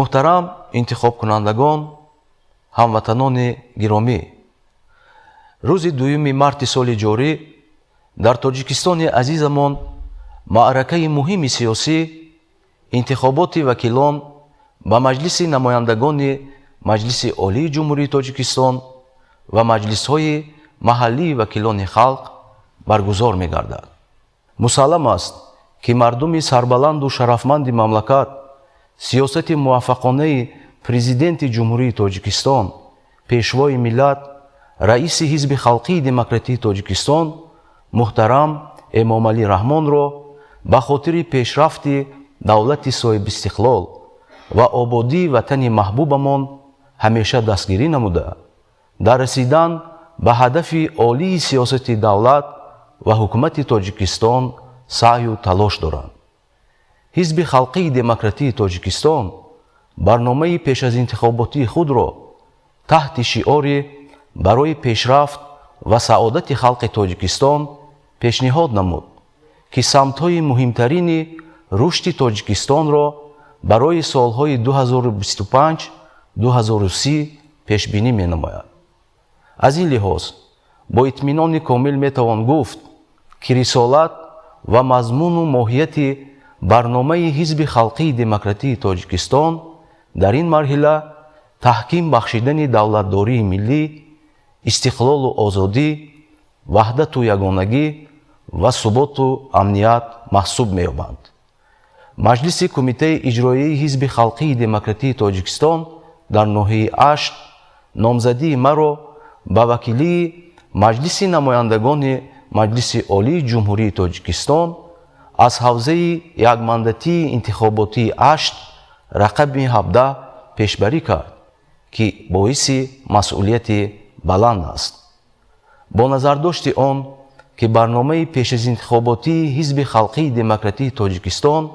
Муҳтарам интихобкунандагон, ҳамватанони гиромӣ, рӯзи 2 марти соли ҷорӣ дар Тоҷикистони азизамон маъракаи муҳими сиёсӣ, интихоботи вакилон ба Маҷлиси намояндагони Маҷлиси Олии Ҷумҳурии Тоҷикистон ва маҷлисҳои маҳаллии вакилони халқ баргузор мегардад. Мусаллам аст, ки мардуми сарбаланду шарафманди мамлакат сиёсати муваффақонаи Президенти Ҷумҳурии Тоҷикистон, Пешвои миллат, раиси Ҳизби халқии демократии Тоҷикистон муҳтарам Эмомалӣ Раҳмонро ба хотири пешрафти давлати соҳибистиқлол ва ободии ватани маҳбубамон ҳамеша дастгирӣ намуда, дар расидан ба ҳадафи олии сиёсати давлат ва ҳукумати Тоҷикистон саъю талош доранд. Ҳизби халқии демократии Тоҷикистон барномаи пешазинтихоботии худро таҳти шиори «Барои пешрафт ва саодати халқи Тоҷикистон» пешниҳод намуд, ки самтҳои муҳимтарини рушди Тоҷикистонро барои солҳои 2025-2030 пешбинӣ менамояд. Аз ин лиҳоз бо итминони комил метавон гуфт, ки рисолат ва мазмуну моҳияти барномаи Ҳизби халқии демократии Тоҷикистон дар ин марҳила таҳким бахшидани давлатдории миллӣ, истиқлолу озодӣ, ваҳдату ягонагӣ ва суботу амният маҳсуб меёбанд. Маҷлиси Кумитаи иҷроияи Ҳизби халқии демократии Тоҷикистон дар ноҳияи Ашт номзадии маро ба вакилии Маҷлиси намояндагони Маҷлиси Олии Ҷумҳурии Тоҷикистон аз ҳавзаи якмандатии интихоботии Ашт, рақами 17 пешбарӣ кард, ки боиси масъулияти баланд аст. Бо назардошти он, ки барномаи пешазинтихоботии Ҳизби халқии демократии Тоҷикистон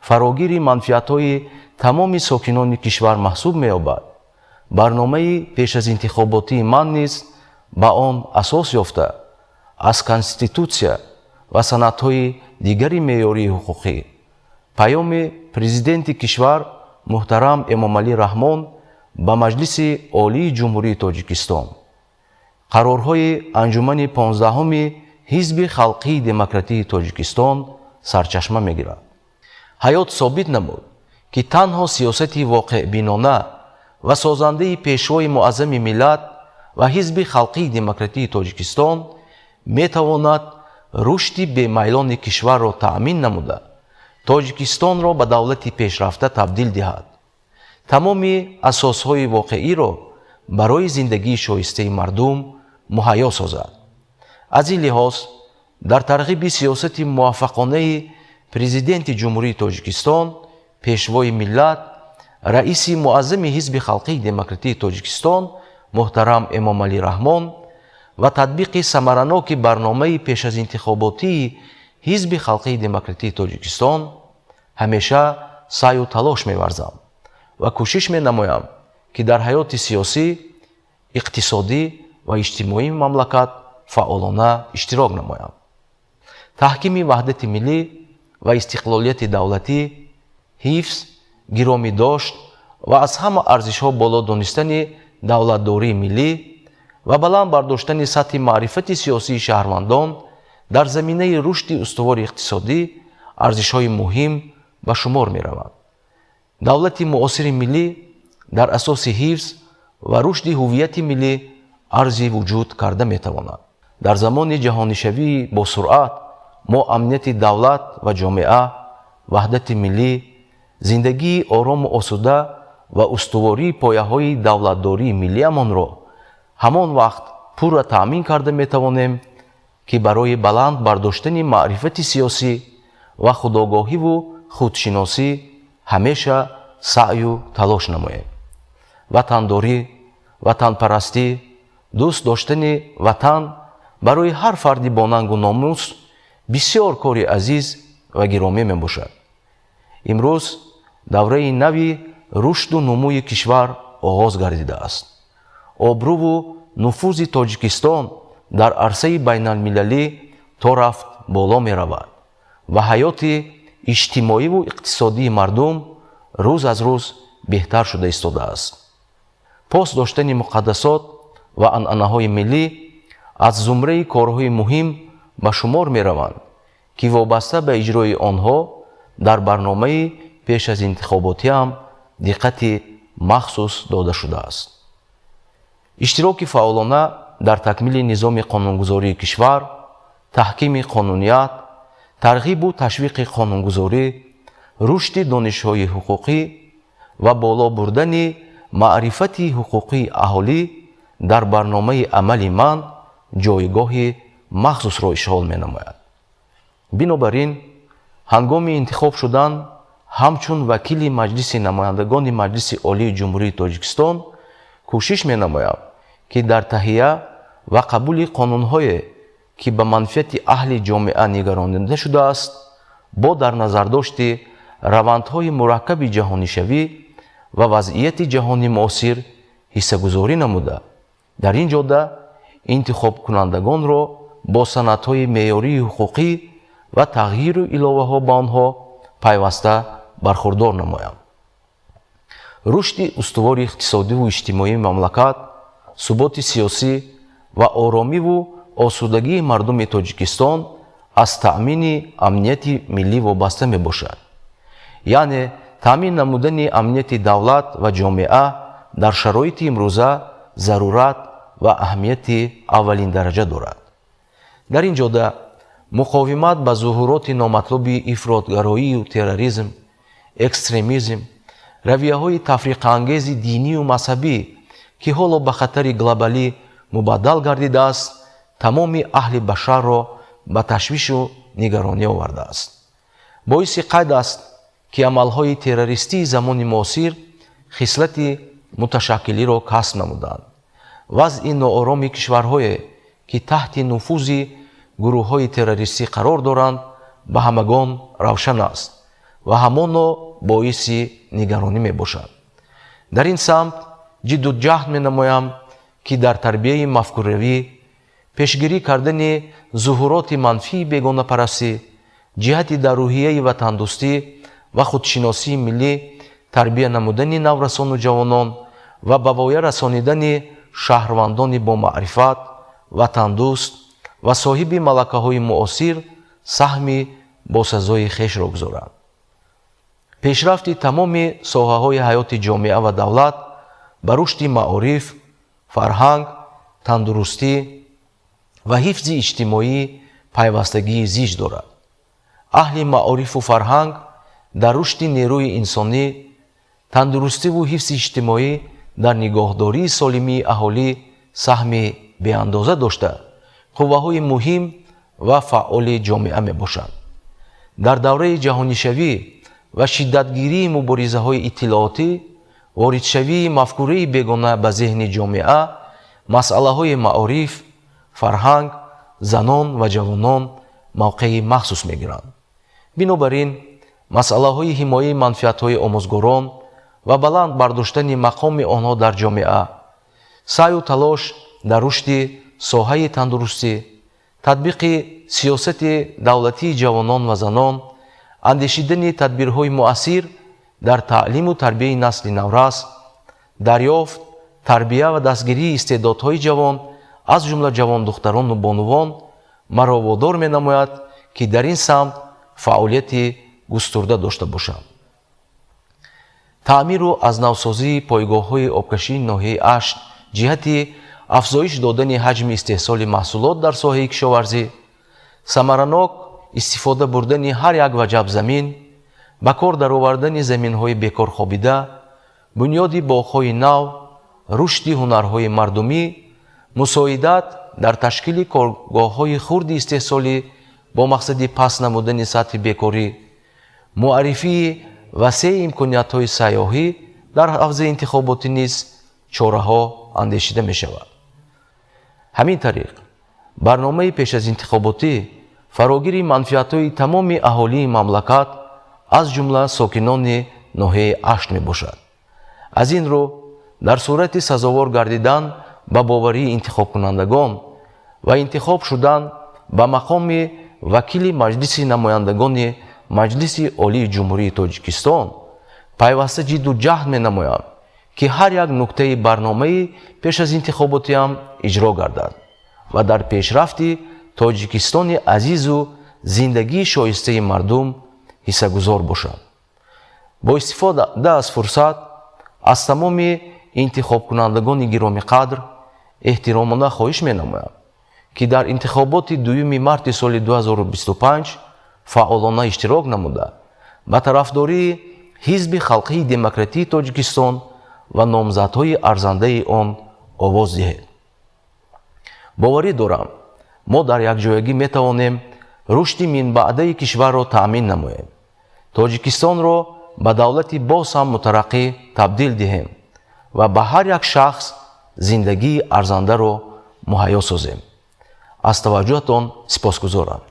фарогири манфиатҳои тамоми сокинони кишвар маҳсуб меёбад, барномаи пешазинтихоботии ман низ ба он асос ёфта, аз Конститутсия ва санадҳои дигари меъёрии ҳуқуқӣ, паёми Президенти кишвар муҳтарам Эмомалӣ Раҳмон ба Маҷлиси Олии Ҷумҳурии Тоҷикистон, қарорҳои Анҷумани 15-уми Ҳизби халқии демократии Тоҷикистон сарчашма мегирад. Ҳаёт собит намуд, ки танҳо сиёсати воқеъбинона ва созандаи Пешвои муаззами миллат ва Ҳизби халқии демократии Тоҷикистон метавонад рушди бемайлони кишварро таъмин намуда, Тоҷикистонро ба давлати пешрафта табдил диҳад, тамоми асосҳои воқеиро барои зиндагии шоистаи мардум муҳайё созад. Аз ин лиҳоз дар тарғиби сиёсати муваффақонаи Президенти Ҷумҳурии Тоҷикистон, Пешвои миллат, раиси муаззами Ҳизби халқии демократии Тоҷикистон муҳтарам Эмомалӣ Раҳмон ва татбиқи самараноки барномаи пешазинтихоботии Ҳизби халқии демократии Тоҷикистон ҳамеша саъю талош меварзам ва кӯшиш менамоям, ки дар ҳаёти сиёсӣ, иқтисодӣ ва иҷтимоии мамлакат фаъолона иштирок намоям. Таҳкими ваҳдати миллӣ ва истиқлолияти давлатӣ, ҳифз, гиромӣ дошт ва аз ҳама арзишҳо боло донистани давлатдории миллӣ ва баланд бардоштани сатҳи маърифати сиёсии шаҳрвандон дар заминаи рушди устувори иқтисодӣ арзишҳои муҳим ба шумор мераванд. Давлати муосири миллӣ дар асоси ҳифз ва рушди ҳуввияти миллӣ арзи вуҷуд карда метавонад. Дар замони ҷаҳонишавии босуръат мо амнияти давлат ва ҷомеа, ваҳдати миллӣ, зиндагии орому осуда ва устувории пояҳои давлатдории миллиамонро ҳамон вақт пурра таъмин карда метавонем, ки барои баланд бардоштани маърифати сиёсӣ ва худогоҳиву худшиносӣ ҳамеша саъю талош намоем. Ватандорӣ, ватанпарастӣ, дӯст доштани ватан барои ҳар фарди бонангу номус бисёр кори азиз ва гиромӣ мебошад. Имрӯз давраи нави рушду нумӯи кишвар оғоз гардидааст. Обрӯву нуфузи Тоҷикистон дар арсаи байналмилалӣ то рафт боло меравад ва ҳаёти иҷтимоиву иқтисодии мардум рӯз аз рӯз беҳтар шуда истодааст. Пос доштани муқаддасот ва анъанаҳои миллӣ аз зумраи корҳои муҳим ба шумор мераванд, ки вобаста ба иҷрои онҳо дар барномаи пеш аз интихоботиам диққати махсус дода шудааст. Иштироки фаъолона дар такмили низоми қонунгузории кишвар, таҳкими қонуният, тарғибу ташвиқи қонунгузорӣ, рушди донишҳои ҳуқуқӣ ва боло бурдани маърифати ҳуқуқии аҳолӣ дар барномаи амали ман ҷойгоҳи махсусро ишғол менамояд. Бинобар ин, ҳангоми интихоб шудан ҳамчун вакили Маҷлиси намояндагони Маҷлиси Олии Ҷумҳурии Тоҷикистон кӯшиш менамоям, ки дар таҳия ва қабули қонунҳое, ки ба манфиати аҳли ҷомеа нигаронида шудааст, бо дар назардошти равандҳои мураккаби ҷаҳонишавӣ ва вазъияти ҷаҳони муосир ҳиссагузорӣ намуда, дар ин ҷода интихобкунандагонро бо санадҳои меъёрии ҳуқуқӣ ва тағйиру иловаҳо ба онҳо пайваста бархурдор намоям. Рушди устувори иқтисодиву иҷтимоии мамлакат, суботи сиёсӣ ва оромиву осудагии мардуми Тоҷикистон аз таъмини амнияти миллӣ вобаста мебошад. Яъне таъмин намудани амнияти давлат ва ҷомеа дар шароити имрӯза зарурат ва аҳамияти аввалиндараҷа дорад. Дар ин ҷода муқовимат ба зуҳуроти номатлуби ифротгароию терроризм, экстремизм, равияҳои тафриқаангези динию мазҳабӣ, ки ҳоло ба хатари глобалӣ мубаддал гардидааст, тамоми аҳли башарро ба ташвишу нигаронӣ овардааст. Боиси қайд аст, ки амалҳои террористии замони муосир хислати муташаккилиро касб намуданд. Вазъи ноороми кишварҳое, ки таҳти нуфузи гурӯҳҳои террористӣ қарор доранд, ба ҳамагон равшан аст ва ҳамоно боиси нигаронӣ мебошад. Дар ин самт ҷидду ҷаҳд менамоям, ки дар тарбияи мафкуравӣ, пешгирӣ кардани зуҳуроти манфии бегонапарастӣ, ҷиҳати дар рӯҳияи ватандӯстӣ ва худшиносии миллӣ тарбия намудани наврасону ҷавонон ва ба воя расонидани шаҳрвандони бомаърифат, ватандӯст ва соҳиби малакаҳои муосир саҳми босазои хешро гузоранд. Пешрафти тамоми соҳаҳои ҳаёти ҷомеа ва давлат ба рушди маориф, фарҳанг, тандурустӣ ва ҳифзи иҷтимоӣ пайвастагии зич дорад. Аҳли маорифу фарҳанг дар рушди нерӯи инсонӣ, тандурустиву ҳифзи иҷтимоӣ, дар нигоҳдории солимии аҳолӣ саҳми беандоза дошта, қувваҳои муҳим ва фаъоли ҷомеа мебошанд. Дар давраи ҷаҳонишавӣ ва шиддатгирии муборизаҳои иттилоотӣ, воридшавии мафкураи бегона ба зеҳни ҷомеа, масъалаҳои маориф, фарҳанг, занон ва ҷавонон мавқеи махсус мегиранд. Бинобар ин, масъалаҳои ҳимояи манфиатҳои омӯзгорон ва баланд бардоштани мақоми онҳо дар ҷомеа, саъю талош дар рушди соҳаи тандурустӣ, татбиқи сиёсати давлатии ҷавонон ва занон, андешидани тадбирҳои муассир дар таълиму тарбияи насли наврас, дарёфт, тарбия ва дастгирии истеъдодҳои ҷавон, аз ҷумла ҷавондухтарону бонувон маро водор менамояд, ки дар ин самт фаъолияти густурда дошта бошам. Таъмиру аз навсозии пойгоҳҳои обкашии ноҳияи Ашт ҷиҳати афзоиш додани ҳаҷми истеҳсоли маҳсулот дар соҳаи кишоварзӣ, самаранок истифода бурдани ҳар як ваҷаб замин, ба кор даровардани заминҳои бекор хобида, бунёди боғҳои нав, рушди ҳунарҳои мардумӣ, мусоидат дар ташкили коргоҳҳои хурди истеҳсолӣ бо мақсади паст намудани сатҳи бекорӣ, муаррифии васеи имкониятҳои сайёҳӣ дар ҳавзаи интихоботӣ низ чораҳо андешида мешавад. Ҳамин тариқ, барномаи пеш аз интихоботӣ фарогири манфиатҳои тамоми аҳолии мамлакат, аз ҷумла сокинони ноҳияи Ашт мебошад. Аз ин рӯ, дар сурати сазовор гардидан ба боварии интихобкунандагон ва интихоб шудан ба мақоми вакили Маҷлиси намояндагони Маҷлиси Олии Ҷумҳурии Тоҷикистон Пайваста ҷидду ҷаҳд менамоям, ки ҳар як нуктаи барномаи пеш аз интихоботиам иҷро гардад ва дар пешрафти Тоҷикистони азизу зиндагии шоистаи мардум ҳиссагузор бошам. Бо истифода аз фурсат аз тамоми интихобкунандагони гиромиқадр эҳтиромона хоҳиш менамоям, ки дар интихоботи 2 марти соли 2025 фаъолона иштирок намуда, ба тарафдории Ҳизби халқии демократии Тоҷикистон ва номзадҳои арзандаи он овоз диҳед. Боварӣ дорам, мо дар якҷоягӣ метавонем рушди минбаъдаи кишварро таъмин намоем, Тоҷикистонро ба давлати боз ҳам мутараққӣ табдил диҳем ва ба ҳар як шахс зиндагии арзандаро муҳайё созем. Аз таваҷҷӯҳатон сипосгузорам.